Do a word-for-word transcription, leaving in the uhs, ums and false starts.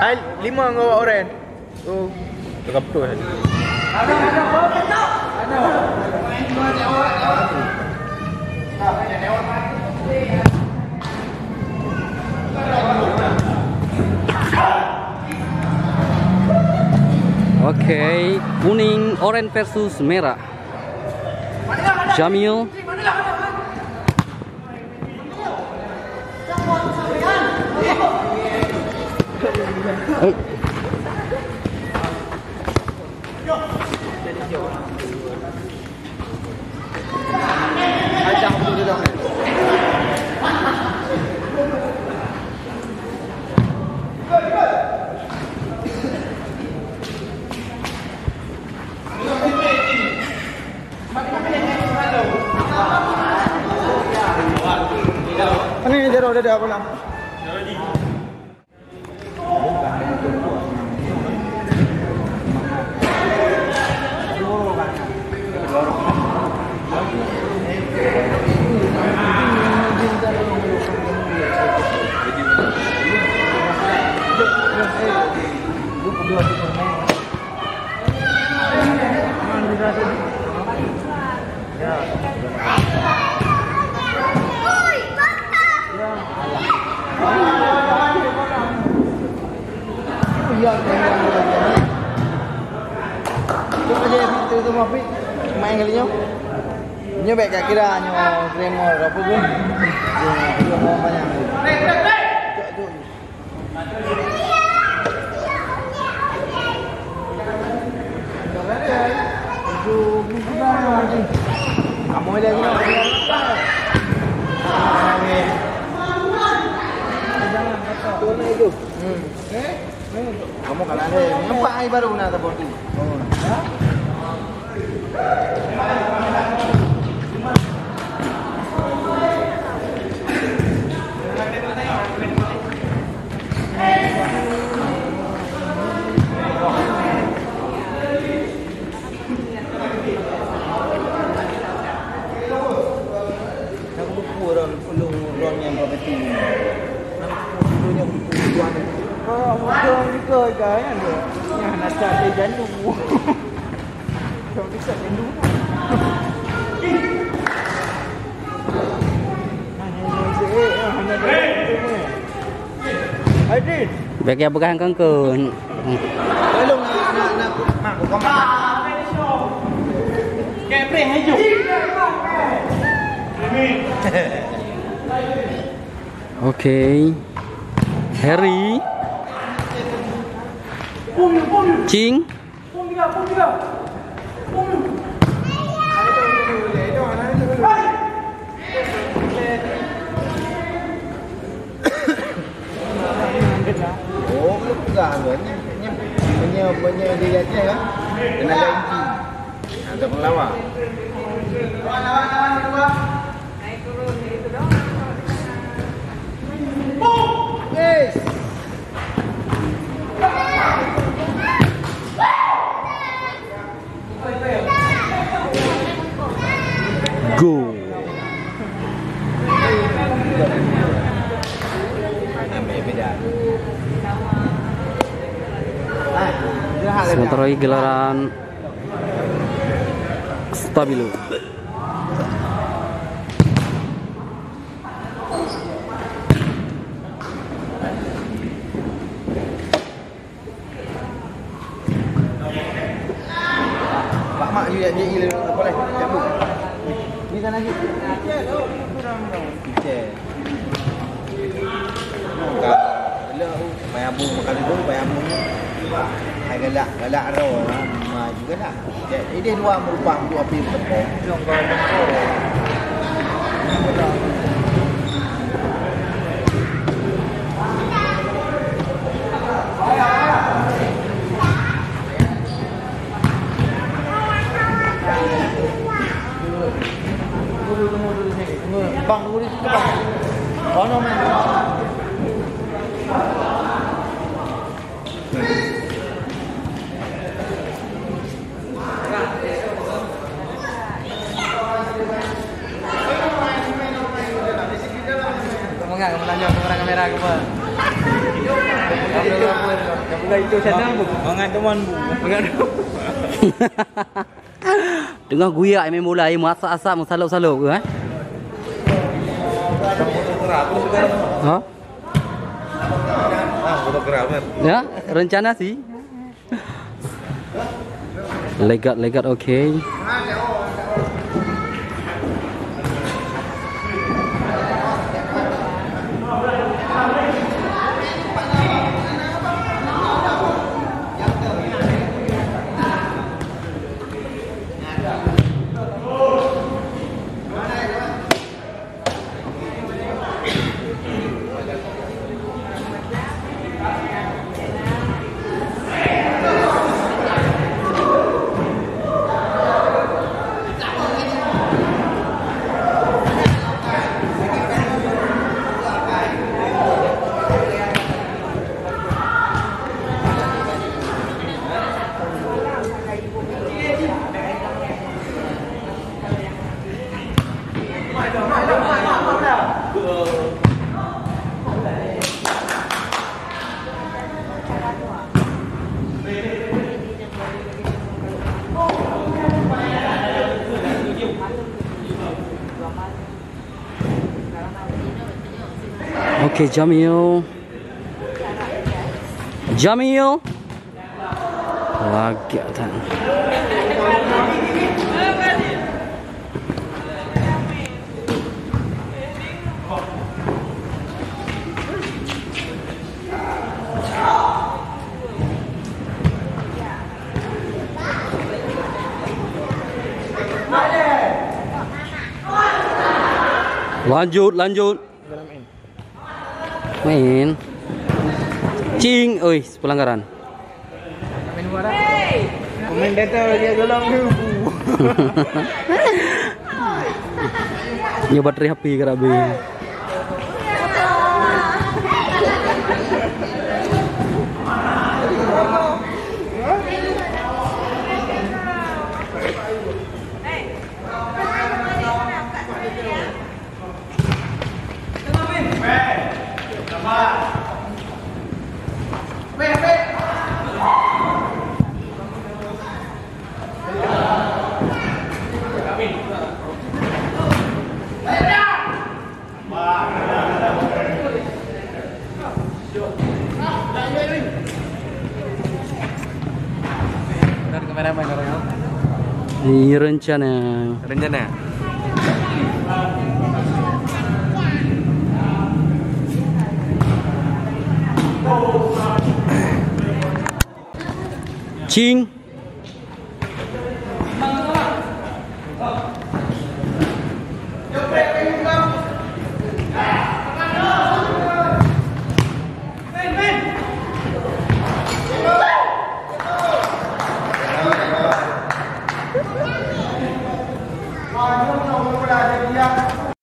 Hai, lima ngon awak oren. Oh, teuka beutôi. Okey, kuning, oren versus merah. Jamil. Ini jero dia, dia pulang. Main kali nyoe. Nyoe bèk ka kira nyoe Tremor apa pun. Nyoe, nyoe orang banyak. Kamu ada lagi. Hmm. Kamu kalah deh. Nampak ai baru nak support tu. Oh. Aku buku orang ulung orang yang properti ni. Aku buku dulu yang buku tuan. Oh, orang kita kan. Yang nak cari jandu. Bèk ya peugah keu engkau. Tolong nak, nak, nak, mak, bukan mak. Okey. Harry. Cing. Oh, pegang tu. Ni, ni, punya, punya dia aja kan. Tenaga inti. Ada pengelawar. Yes. Go. Sementara gelaran Stabilo. Pak Mak, you jak, jak, you boleh. Jak, Bu. Ni sana, ni. Cek. Ka, le, payah bu makan tu, payah bu ni. Hai galak, galak ro, ma juga lah. Jadi, idéh dua meurupah untuk api beuteupo. Bang, tunggu di situ, Bang. Oh, no, man. Mangat teman bu. Mangat. Teungoh guyak main bola, eh, meuasap-asap, meusalop-salop ke, eh? Ha? Ya, rencana sih. Legat, legat, oke. Oke, Jamil. Jamil. Lagak tan. Lanjut, lanjut. Main. Cing, oi, pelanggaran. Komentator dia tolong tu. Nyoe bateri H P ka habis. Dan kameramen orang. Ini rencana. Rencana. Cing.